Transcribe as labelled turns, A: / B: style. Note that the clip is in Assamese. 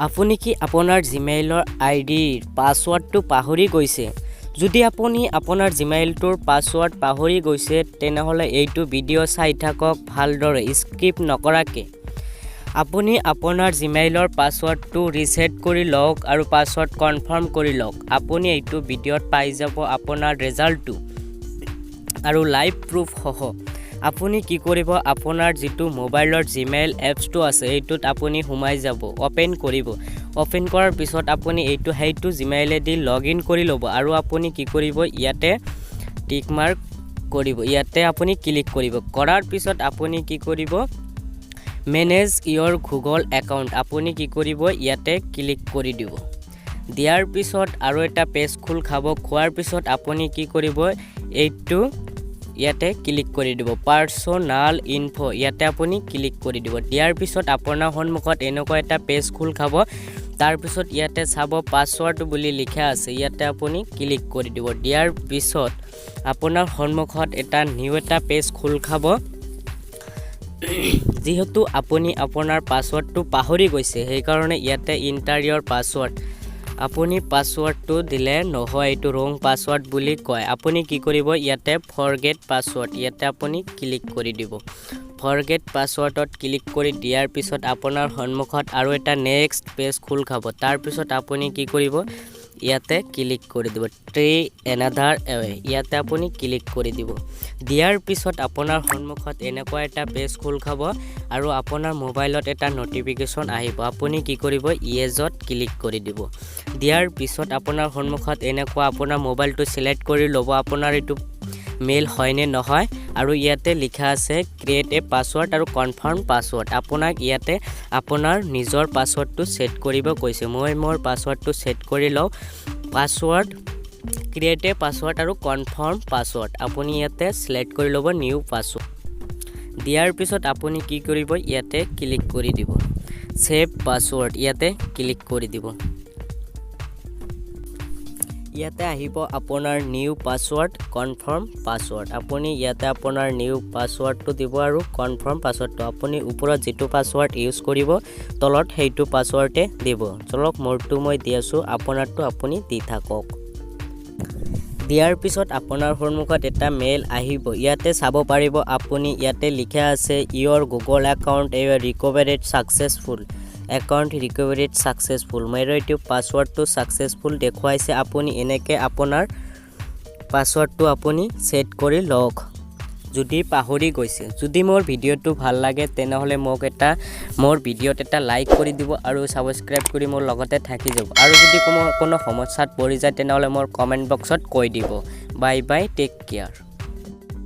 A: আপুনি কি আপোনাৰ জিমেইলৰ আই ডিৰ পাছৱৰ্ডটো পাহৰি গৈছে? যদি আপুনি আপোনাৰ জিমেইলটোৰ পাছৱৰ্ড পাহৰি গৈছে, তেনেহ'লে এইটো ভিডিঅ' চাই থাকক ভালদৰে, স্কিপ নকৰাকৈ। আপুনি আপোনাৰ জিমেইলৰ পাছৱৰ্ডটো ৰিছেট কৰি লওক আৰু পাছৱৰ্ড কনফাৰ্ম কৰি লওক। আপুনি এইটো ভিডিঅ'ত পাই যাব আপোনাৰ ৰেজাল্টটো আৰু লাইভ প্ৰুফসহ। আপুনি কি কৰিব? আপোনাৰ যিটো মোবাইলৰ জিমেইল এপছটো আছে, এইটোত আপুনি সোমাই যাব, অ'পেন কৰিব। অ'পেন কৰাৰ পিছত আপুনি এইটো সেইটো জিমেইলেদি লগ ইন কৰি ল'ব আৰু আপুনি কি কৰিব? ইয়াতে টিক মাৰ্ক কৰিব, ইয়াতে আপুনি ক্লিক কৰিব। কৰাৰ পিছত আপুনি কি কৰিব? মেনেজ ইয়ৰ গুগল একাউণ্ট, আপুনি কি কৰিব? ইয়াতে ক্লিক কৰি দিব। দিয়াৰ পিছত আৰু এটা পেজ খোল খাব। খোৱাৰ পিছত আপুনি কি কৰিব? এইটো ইয়াতে ক্লিক কৰি দিব। পাৰ্চনেল ইনফ' ইয়াতে আপুনি ক্লিক কৰি দিব। দিয়াৰ পিছত আপোনাৰ সন্মুখত এনেকুৱা এটা পেজ খোল খাব। তাৰপিছত ইয়াতে চাব, পাছৱৰ্ড বুলি লিখা আছে, ইয়াতে আপুনি ক্লিক কৰি দিব। দিয়াৰ পিছত আপোনাৰ সন্মুখত এটা নিউ এটা পেজ খোল খাব। যিহেতু আপুনি আপোনাৰ পাছৱৰ্ডটো পাহৰি গৈছে, সেইকাৰণে ইয়াতে এণ্টাৰ ইয়ৰ পাছৱৰ্ড, আপুনি পাছৱৰ্ডটো দিলে নহয়, এইটো ৰং পাছৱৰ্ড বুলি কয়। আপুনি কি কৰিব? ইয়াতে ফৰগেট পাছৱৰ্ড, ইয়াতে আপুনি ক্লিক কৰি দিব। ফৰগেট পাছৱৰ্ডত ক্লিক কৰি দিয়াৰ পিছত আপোনাৰ সন্মুখত আৰু এটা নেক্সট পেজ খোল খাব। তাৰপিছত আপুনি কি কৰিব? ইয়াতে ক্লিক কৰি দিব। ট্ৰাই এনাডাৰ ৱে, ইয়াতে আপুনি ক্লিক কৰি দিব। দিয়াৰ পিছত আপোনাৰ সন্মুখত এনেকুৱা এটা পেজ খোল খাব আৰু আপোনাৰ মোবাইলত এটা ন'টিফিকেশ্যন আহিব। আপুনি কি কৰিব? য়েজত ক্লিক কৰি দিব। দিয়াৰ পিছত আপোনাৰ সন্মুখত এনেকুৱা আপোনাৰ মোবাইলটো চিলেক্ট কৰি ল'ব, আপোনাৰ এইটো মেইল হয়নে নহয়। আৰু ইয়াতে লিখা আছে ক্ৰিয়েট এ পাছৱৰ্ড আৰু কনফাৰ্ম পাছৱৰ্ড। আপোনাক ইয়াতে আপোনাৰ নিজৰ পাছৱৰ্ডটো ছেট কৰিব কৈছে। মই মোৰ পাছৱৰ্ডটো ছেট কৰি লওঁ। পাছৱৰ্ড, ক্ৰিয়েট এ পাছৱৰ্ড আৰু কনফাৰ্ম পাছৱৰ্ড, আপুনি ইয়াতে চিলেক্ট কৰি ল'ব। নিউ পাছৱৰ্ড দিয়াৰ পিছত আপুনি কি কৰিব? ইয়াতে ক্লিক কৰি দিব। ছেভ পাছৱৰ্ড, ইয়াতে ক্লিক কৰি দিব। ইয়াতে আহিব আপোনাৰ নিউ পাছৱৰ্ড, কনফাৰ্ম পাছৱৰ্ড। আপুনি ইয়াতে আপোনাৰ নিউ পাছৱৰ্ডটো দিব আৰু কনফাৰ্ম পাছৱৰ্ডটো, আপুনি ওপৰত যিটো পাছৱৰ্ড ইউজ কৰিব, তলত সেইটো পাছৱৰ্ডে দিব। চলক, মোৰটো মই দি আছোঁ, আপোনাৰটো আপুনি দি থাকক। দিয়াৰ পিছত আপোনাৰ সন্মুখত এটা মেইল আহিব। ইয়াতে চাব পাৰিব আপুনি, ইয়াতে লিখা আছে, "Your Google account a recovered successful, account recovered successful." মোৰ এইটো পাছৱৰ্ডটো ছাকচেছফুল দেখুৱাইছে। আপুনি এনেকৈ আপোনাৰ পাছৱৰ্ডটো আপুনি ছেট কৰি লওক, যদি পাহৰি গৈছে। যদি মোৰ ভিডিঅ'টো ভাল লাগে, তেনেহ'লে মোক এটা মোৰ ভিডিঅ'ত এটা লাইক কৰি দিব আৰু ছাবস্ক্ৰাইব কৰি মোৰ লগতে থাকি যাব। আৰু যদি কোনো কোনো সমস্যাত পৰি যায়, তেনেহ'লে মোৰ কমেণ্ট বক্সত কৈ দিব। Bye bye, take care.